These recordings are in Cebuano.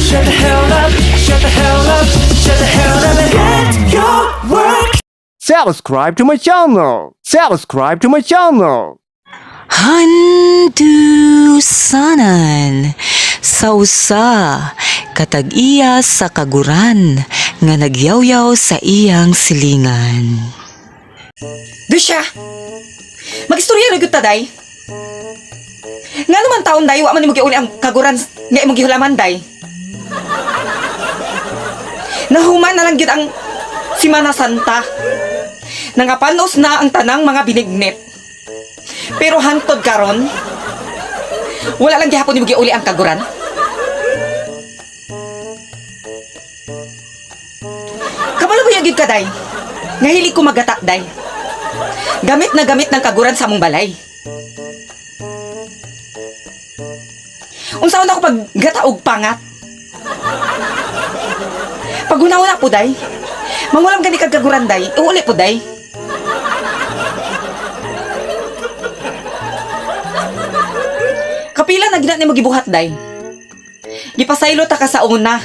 Shut the hell up, shut the hell up, shut the hell up and get your work. Subscribe to my channel. Subscribe to my channel. Handusanan sa usa katag-iya sa kaguran nga nagyawyaw sa iyang silingan. Dusya! Magistorya na gyud ta, day. Nga naman taon, day, wa man nimo giuli ang kaguran nga imong gihulaman, day. Nahuman na lang gyud ang Simana Santa. Nangapanos na ang tanang mga binignit. Pero hantod karon, wala lang gihapon nimo giuli ang kaguran. Kabalo ba gyud ka, day? Nga hilig ko magata, day. Gamit na gamit ng kaguran sa among balay. Unsaon ako pag gata og pangat? Pag una po day. Mangulam gani kag kaguran day, iuli po day. Kapila na gina nimo gibuhat day. Gipasaylo ta ka sa una.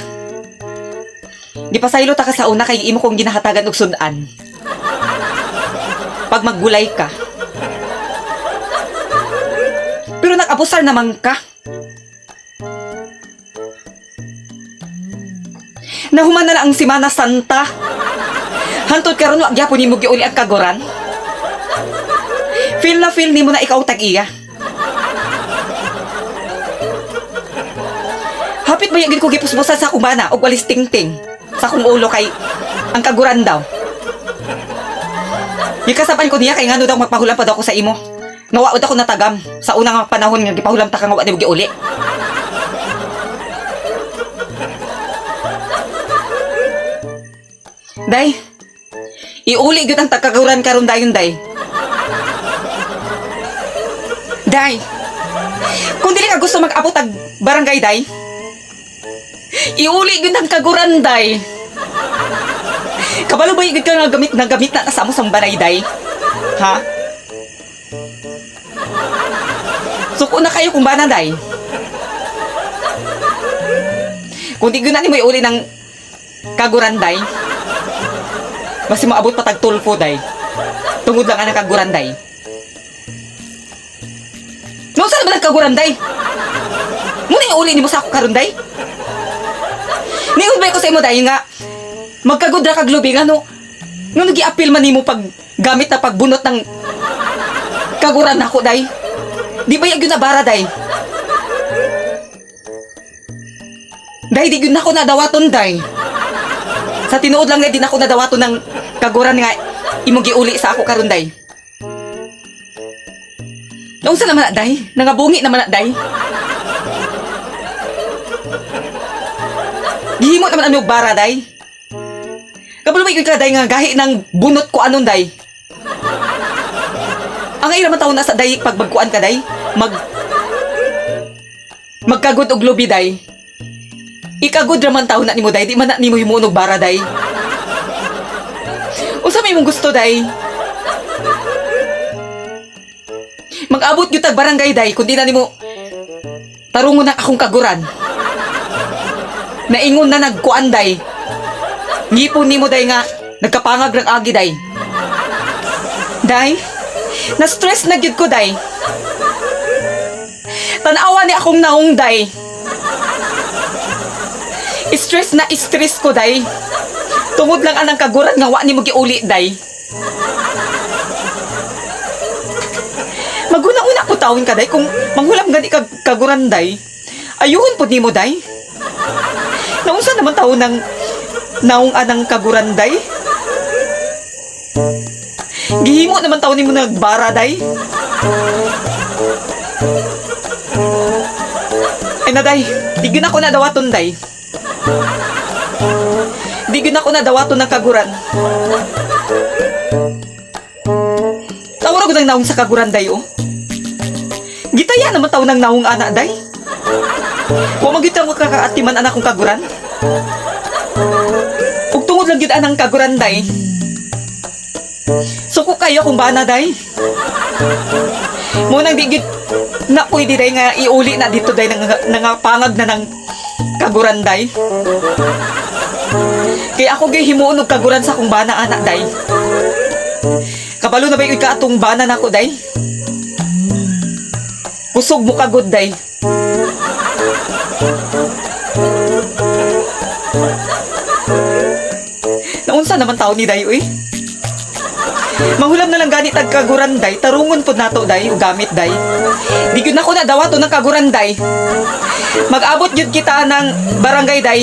Gipasaylo ta ka sa una kay imo kong ginahatagan og sudan pag maggulay ka. Pero nag-abusar naman ka. Nahuman na lang ang Simana Santa. Hantod karon wa gyapon nimo giuli ang kaguran. Feel na feel nimo na ikaw tag-iya. Hapit ba gyud ko gipuspusan sa akong bana og walis tingting sa akong ulo kay ang kaguran daw. Gikasapan ko niya kay ngano daw magpahulam pa daw ako sa imo. Nga wa ako natagam sa unang panahon nga gipahulam ta ka nga wa nimo giuli. Day, iuli gyud ang tagkaguran karon dayon day. Day, kung dili ka gusto mag-abot tag barangay day, iuli gyud ang kaguran day. Kabalo ba gyud ka nga gamit na sa amo sa balay day? Ha? Suko na kayo kung bana day. Kung di gyud na nimo iuli ng kaguran day, basi moabot pa tag tulfo day. Tungod lang ang kaguran day. Noon saan ba ang kaguran day? Muna iuli nimo sa ako karon day? Ningon ba ko sa imo day nga magkagudra kag lubi nga no nga nagiapil man nimo pag gamit na pagbunot ng kaguran nako day. Di ba gyud na bara day? Day di gyud nako nadawaton day. Sa tinuod lang day di nako nadawaton ng kaguran nga imong giuli sa ako karon day. Naunsa naman na day? Nangabungi naman na day? Gihimo naman ang bara day. Kabalo ba ka day nga gahi ng bunot ko anon day? Ang ay raman taon na sa day pag magkuan ka day, magkagod og lubi day. Ikagod raman taon na nimo day, di man na nimo himuon og bara day. Unsa may imong gusto day? Mag-abot gyud tag barangay day kun di na nimo tarungon na akong kaguran. Naingon na nagkuan day. Ngipon nimo day nga nagkapangag rang agi day. Day, na-stress na gyud ko day. Tanawa ni akong naong day. Stress na stress ko day. Tungod lang anang kaguran nga wa nimo giuli day. Maguna-una po tawon ka day kung manghulam gani kag kaguran day. Ayuhon po nimo day. Naunsa naman taon ng naong anang kaguranday? Gihimo naman taon nimo nagbara day. Ay na day, di gyud ako nadawaton day. Di gyud ako nadawaton ng kaguran. Tawara ko ng naong sa kaguran day oh. Gitaya naman taon ng naong ana day. Wa man gyud ta kakaatiman anak kong kaguran. Ug tungod lang gyud anang kaguran day. Suko kayo kung bana day. Mo nang di gyud na pwede day nga iuli na dito day nang nangapangag na ng Kaguran, day. Kay ako gyud himuon og kaguran sa akong bana anak, day. Kabalo na ba yung ka atong bana nako, day? Kusog mo kagod, day. Naunsa naman tao ni day, uy? Mahulam na lang gani tag kaguran, day. Tarungon pod nato, day, o gamit, day. Di gyud nako na dawato ng kaguran, day. Mag-abot gyud kita ng barangay, day.